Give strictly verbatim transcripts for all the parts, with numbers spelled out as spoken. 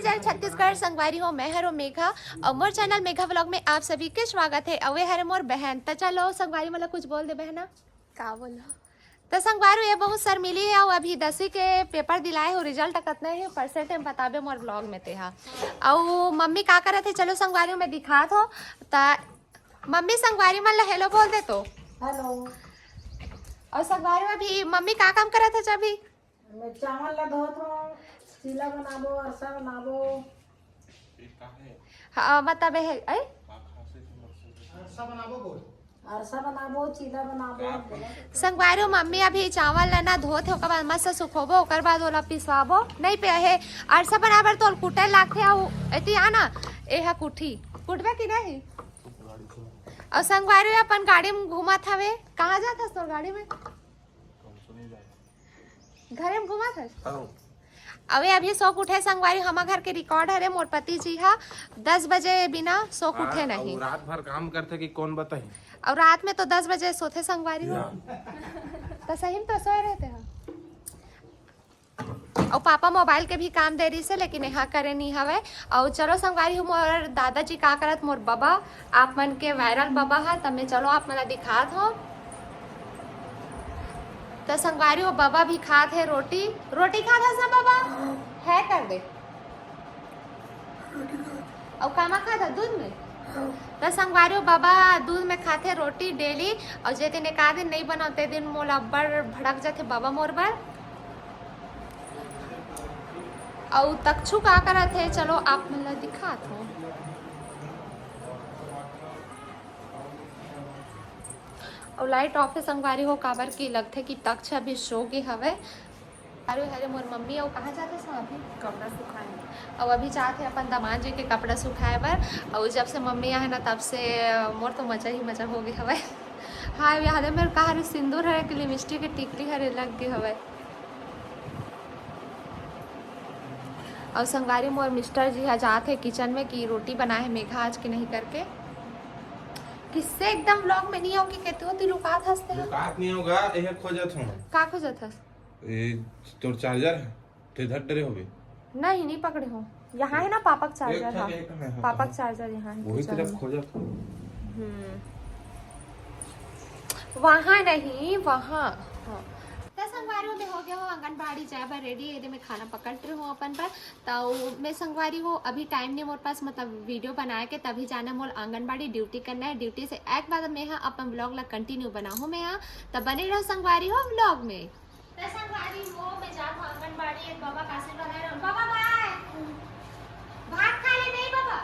जय छत्तीसगढ़ संगवारी हो, मैं हरो मेघा और मोर चैनल मेघा व्लॉग में आप सभी के स्वागत है। अउ ये हरे मोर बहन, त चलो संगवारी मन ला कुछ बोल दे बहना। का बोलो? त संगवारी ये बहुत शर्मीली है और अभी दसवीं के पेपर दिलाए हो, रिजल्ट कतना है परसेंट में बताबे मोर व्लॉग में तेहा। अउ मम्मी का करत है, चलो संगवारी में दिखात हो। त मम्मी संगवारी मन ला हेलो बोल दे तो। हेलो। अउ संगवारी में अभी मम्मी का काम करत है अभी? मैं चावल ला धोत हूँ, चीला बनाबो, अरसा बनाबो। ये का है? हाँ, मतलब है, ऐ? का खांसी से मच्छर? अरसा बनाबो बोल। अरसा बनाबो, चीला बनाबो। संगवारी हो, मम्मी अभी चावल ला ना धोत हे, ओकर बाद मस्त सुखोबो, ओकर बाद ओला पिसवाबो। नहीं पे हे, अरसा बनाए बर तो कुटे लागथे, अउ एती आ ना, ए हा कुटही। कुटबे कि नहीं? अउ संगवारी हो अपन गाड़ी में घूमत हवे। कहाँ जात हस तोर गाड़ी में? घरे में घूमत हस? हाँ। अबे अभी सो के उठे संगवारी, हमर घर के रिकॉर्ड हरे, मोर पति जी हा दस बजे बिना सो के उठे हाँ, नहीं। अउ रात भर काम करथे कि कौन बताही? अउ रात में तो दस बजे सोथे संगवारी हो। या। त सही में तो सोए रहते हो। अउ पापा मोबाइल के भी काम दे रही से, लेकिन यहाँ करे नहीं हवे। अउ चलो संगवारी हो, मोर दादाजी का करत, मोर बबा, आप मन के वायरल बबा हा, त मैं चलो आप मन ला दिखात हो। त संगवारी हो, बबा भी खात हे रोटी। रोटी खात हस ना बबा? है कर दे। अउ कामा खात हे दूध में? त संगवारी हो, बबा दूध में खाथे रोटी डेली। अउ जे दिन एक आध दिन नहीं बनाओ, ते दिन मोला अब्बड़ भड़क जाथे बबा मोर बर। अउ तक्षु का करत हे, चलो आप मन ला दिखात हो। अउ लाइट ऑफ हे संगवारी हो, काबर कि लगथे कि तक्ष अभी सो गे हवे। अरे, अरे, मोर मम्मी, अउ कहाँ जात हस अभी? कपड़ा सुखाए। अउ अभी जात हे अपन दामाद जी के कपड़ा सुखाए बर। अउ जब से मम्मी आहे ना, तब से मोर तो मजा ही मजा हो गे हवे। हाँ, याद है मेरे कहा रे, सिंदूर हरे कि लिपस्टिक के टिकली हरे लग गे हवे। अउ संगवारी मोर मिस्टर जी हा जात हे किचन में कि रोटी बनाए हे मेघा आज के नहीं करके। किससे एकदम व्लॉग में नहीं आओ कि कहते हो, तू लुकात हंसते हो। लुकात नहीं होगा, यह खोजत हूँ। का खोजत हस? ए, तोर चार्जर है, ते धर डरे होबे। नहीं, नहीं पकड़े हो। यहाँ है ना पापा का एक चार्जर, था, हाँ। एक है, हाँ, पापा का हाँ। चार्जर यहाँ है वही किचन तरफ में। खोजत हूँ। हम्म। वहाँ नहीं, वहाँ। हाँ। त संगवारी हो, मैं हो गया हो आंगनबाड़ी जाए बर रेडी। एदे मैं खाना पकड़ रही हूँ अपन बर। तो मैं संगवारी हो, अभी टाइम नहीं मोर पास, मतलब वीडियो बनाए के, तभी जाना मोर आंगनबाड़ी ड्यूटी करना है। ड्यूटी से एक बाद मैं यहाँ अपन व्लॉग ला कंटिन्यू बनाऊँ मैं यहाँ। तब बने रहो संगवारी हो व्लॉग में। त संगवारी हो, मैं जात हूँ आंगनबाड़ी, एक बाबा का आशीर्वाद है, बाबा बाय। भात खा ले नहीं बाबा।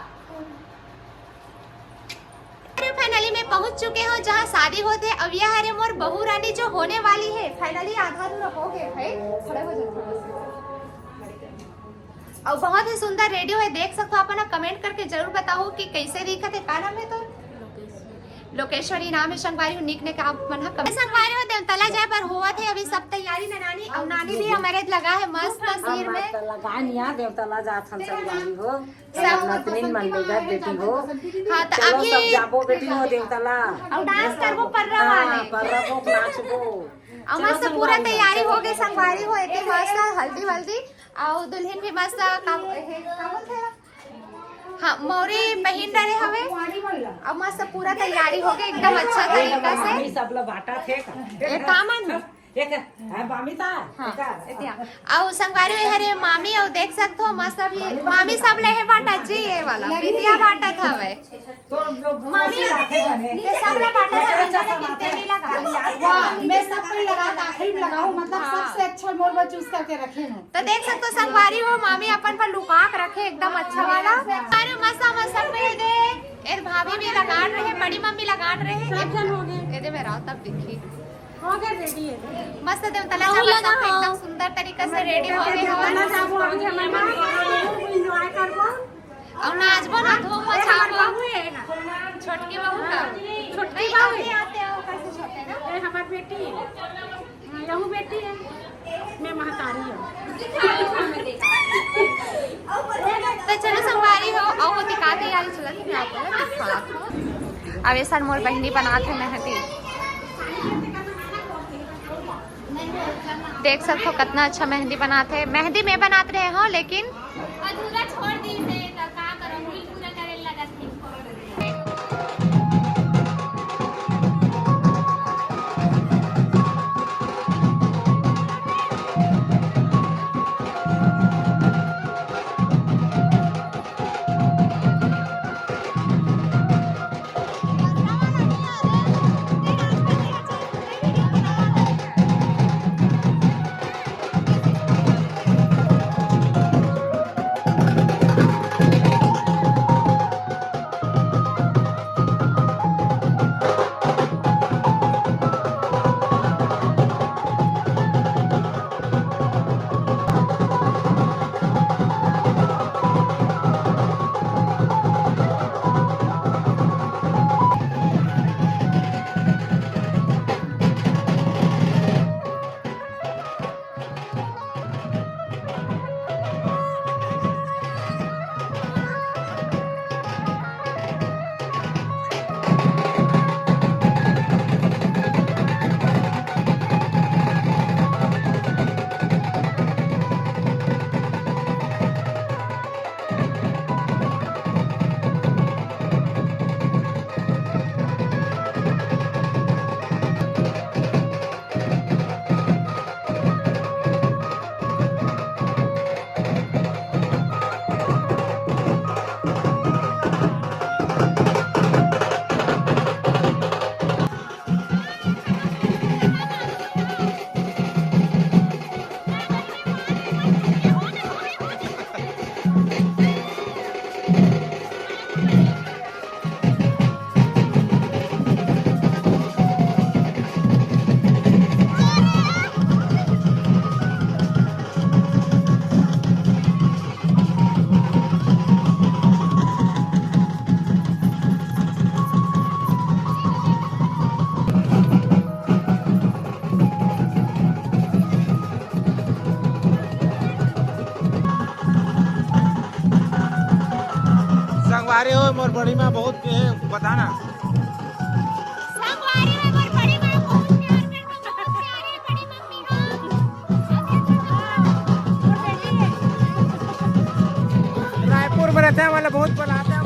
अरे फाइनली मैं पहुंच चुके हूँ जहाँ शादी होते। अब यह हरे मोर बहू रानी जो होने वाली है। फाइनली आधा अधूरा हो गए भाई, खड़े हो जाओ थोड़ा सा। और बहुत ही सुंदर रेडी है, देख सकते हो आप ना। कमेंट करके जरूर बताओ कि कैसे दिखत है। का नाम है तो? लोकेश्वरी नाम है संगवारी हो, निक ने का आप मन ह कमेंट। संगवारी हो, देवतला जाए पर होवत है अभी सब तैयारी। नानी और नानी भी हमारे लगा है मस्त तस्वीर में। लगानिया देवतला जात हम संगवारी हो। सब नतनीन मन ले घर बेटी हो। हाँ, तो चलो अभी सब जाबो बेटी हो देवतला। और डांस करबो पर्रा हाँ, वाले। पर्रा को नाचबो। और मस्त पूरा तैयारी हो गई संगवारी हो, एके मस्त हल्दी वल्दी। और दुल्हन भी मस्त का, का बोलते हैं? हाँ, मौरी पहिन डरे हवे। अब मस्त पूरा तैयारी हो गई एकदम अच्छा तरीका से। सब ला बांटा थे का? ए, कामन? एक, हाँ, बामिता, हाँ, एक। एतिया। अउ संगवारी में हरे मामी, अउ देख सकत हो, मस्त अभी मामी सब ले हे बांटा जी, ये वाला। बिटिया बांटा था वै। तो जो मामी, ये सब ले बांटा था, बिटिया ने कितने नहीं लगा। वाह, मैं सब पे लगा था, आखिरी में लगाऊं, मतलब हाँ। सबसे अच्छा मोर बर चूज करके रखे हूँ। तो देख सकत हो संगवारी हो, मामी अपन पर लुका के रखे एकदम अच्छा वाला। अरे मस्त, मस्त पहन गए। ए भाभी भी लगाट रहे, बड़ी मम्मी लगाट रहे। सब जन हो गए। एदे में रहो तब दिखी। हो गए, रेडी है। मस्त देवतला जाबो लगा एकदम सुंदर तरीका से रेडी हो गए हो। देवतला जाबो, आज हमारे एंजॉय करबो। और नाचबो ना, धूम मचाबो। छोटकी बहू का। छोटकी बहू। आते हो, कैसे छोटे ना? ए, हमार बेटी है। हाँ, यहू बेटी है। मैं महतारी हूँ। तो चलो संगवारी हो, और वो दिखाते यार, चलो कि मैं आपको ना दिखात हूँ। अब ऐसा मोर बहनी बनात हे मेहंदी। देख सकत हो कितना अच्छा मेहंदी बनात हे। मेहंदी मैं बनात रहे हूँ, लेकिन पूरा छोड़ दी से, त का करम, रील पूरा करे लगत हे। संगवारी हो, मोर बड़ी माँ बहुत के बताना। संगवारी हो, मोर बड़ी माँ बहुत प्यार करना, बहुत प्यारी बड़ी मम्मी हो। रायपुर में रहते हैं, वाले बहुत बुलाते हैं।